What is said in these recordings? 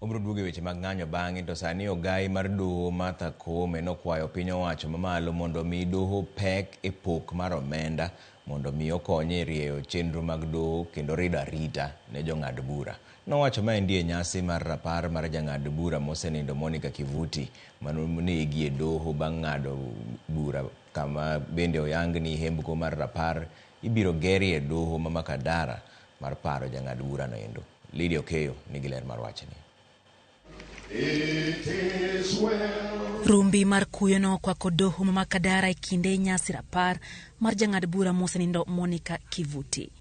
Wabiro duogo e weche mag ng'anyo bang'e to sani ogai mar doho Martha Koome nokwayo piny owacho mamalo mondo omi doho pek e pok mar omenda mondo mi okonye e rieyo chenro mag doho kendo rido arita ne jong'ad bura. Nowacho maendi e nyasi mar rapar mar jang'ad bura mosenindo Monica Kivuti manonegi e doho bang' ng'ado bura kama bende oyang ni hembko mar rapar ibiro gerie e doho ma Makadara mar paro jang'ad burano endo. Lydia Okeyo nigi ler mar wachni. Rumbi mar kuyo nokwako doho ma Makadara e kinde nyasi rapar mar jang'ad bura mosenindo Monica Kivuti.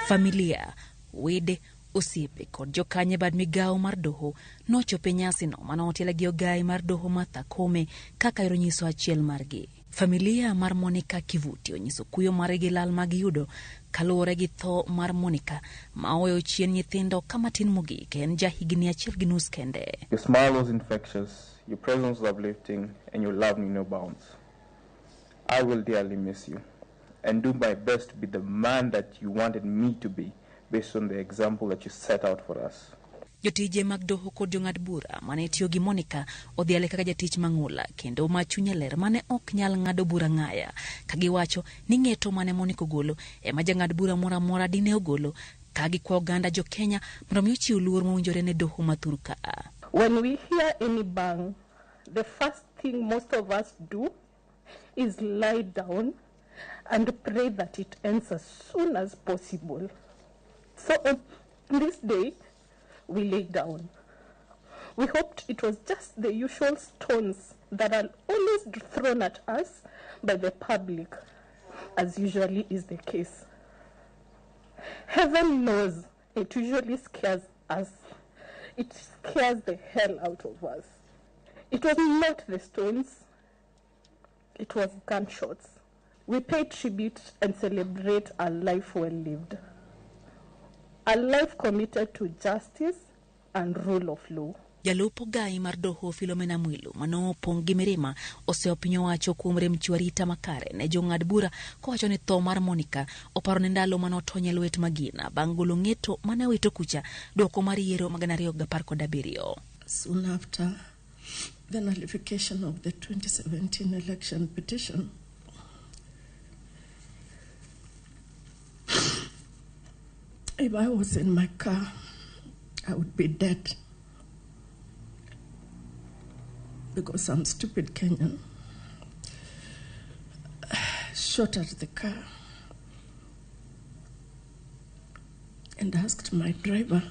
Familia, wede, osiepe kod jokanyo e bad migawo mar doho nochopo e nyasino mane otiele gi ogai mar doho Martha Koome kaka ero nyiso achiel margi. Familia mar Monica Kivuti onyiso kuyo margi gi lal ma giyudo kaluwore gi tho mar Monica ma oweyo chien nyithindo ka matin mogik en ja higni achiel gi nus kende. Your smile was infectious, your presence was uplifting, and your love knew no bounds. I will dearly miss you and do my best to be the man that you wanted me to be based on the example that you set out for us. Jotije mag doho kod jong'ad bura mane tiyo gi Monica odhiale kaka jatich mang'ula kendo ma chunye ler mane ok nyal ng'ado bura ng'aya ka giwacho ni ng'eto mane Monica ogolo ema jang'ad bura moro amora dine ogolo ka gikwa oganda jo Kenya mondo mi ochiw luor mowinjore ne doho ma thur ka. When we hear any bang, the first thing most of us do is lie down and pray that it ends as soon as possible. So on this day, we lay down. We hoped it was just the usual stones that are always thrown at us by the public, as usually is the case. Heaven knows it usually scares us. It scares the hell out of us. It was not the stones, it was gunshots. We pay tribute and celebrate a life well lived, a life committed to justice and rule of law. Jalup ogai mar doho Philomena Mwilu mane opong' gi mirima oseyo piny owacho kuom rem chiwo arita makare ne jong'ad bura kowacho ni tho mar Monica oparo ne ndalo mane otony e lwet magina bang' golo ng'eto mane owito kucha dwoko mar yiero mag 2017. Soon after the nullification of the 2017 election petition, if I was in my car, I would be dead. Because some stupid Kenyan shot at the car and asked my driver,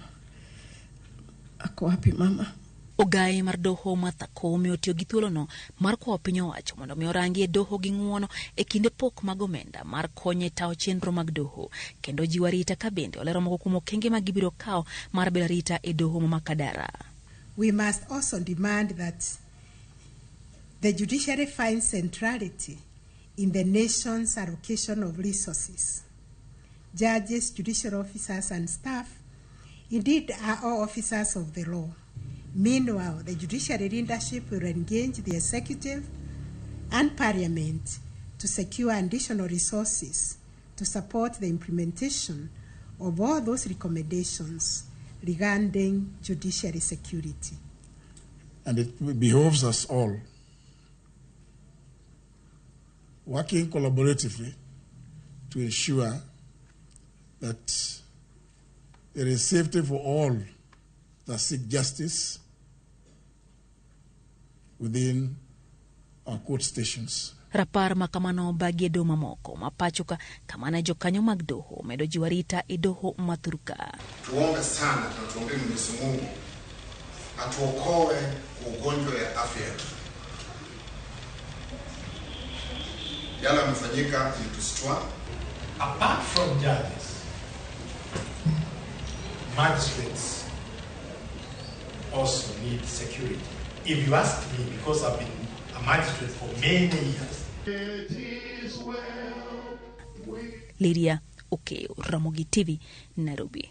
Ako wapi mama? Ogaye mar doho Martha Koome otiyo gi thuolono mar kwayo piny owacho mondo mi orangi e doho gi ng'uono e kinde pok mag omenda mar konyo e tayo chenro mag doho kendo jiwo arita ka bende olero moko kuom okenge ma gibiro kawo mar bedo arita e doho ma Makadara. We must also demand that the judiciary finds centrality in the nation's allocation of resources. Judges, judicial officers and staff indeed are all officers of the law. Meanwhile, the judiciary leadership will engage the executive and parliament to secure additional resources to support the implementation of all those recommendations regarding judiciary security. And it behoves us all, working collaboratively to ensure that there is safety for all that seek justice within our court stations. Rapar ma kamano obagi e doho mamoko ma pacho ka kama ne jokanyo mag doho medo jiwo arita e doho ma thurka. Tuombe sana na tuombe Mwenyezi Mungu atuokoe kwa ugonjwa ya afya. Yale yamefanyika ilitustua. Apart from judges, magistrates also need security. If you ask me, because I've been a magistrate for many years. Lydia Okeyo, Ramogi TV, Nairobi.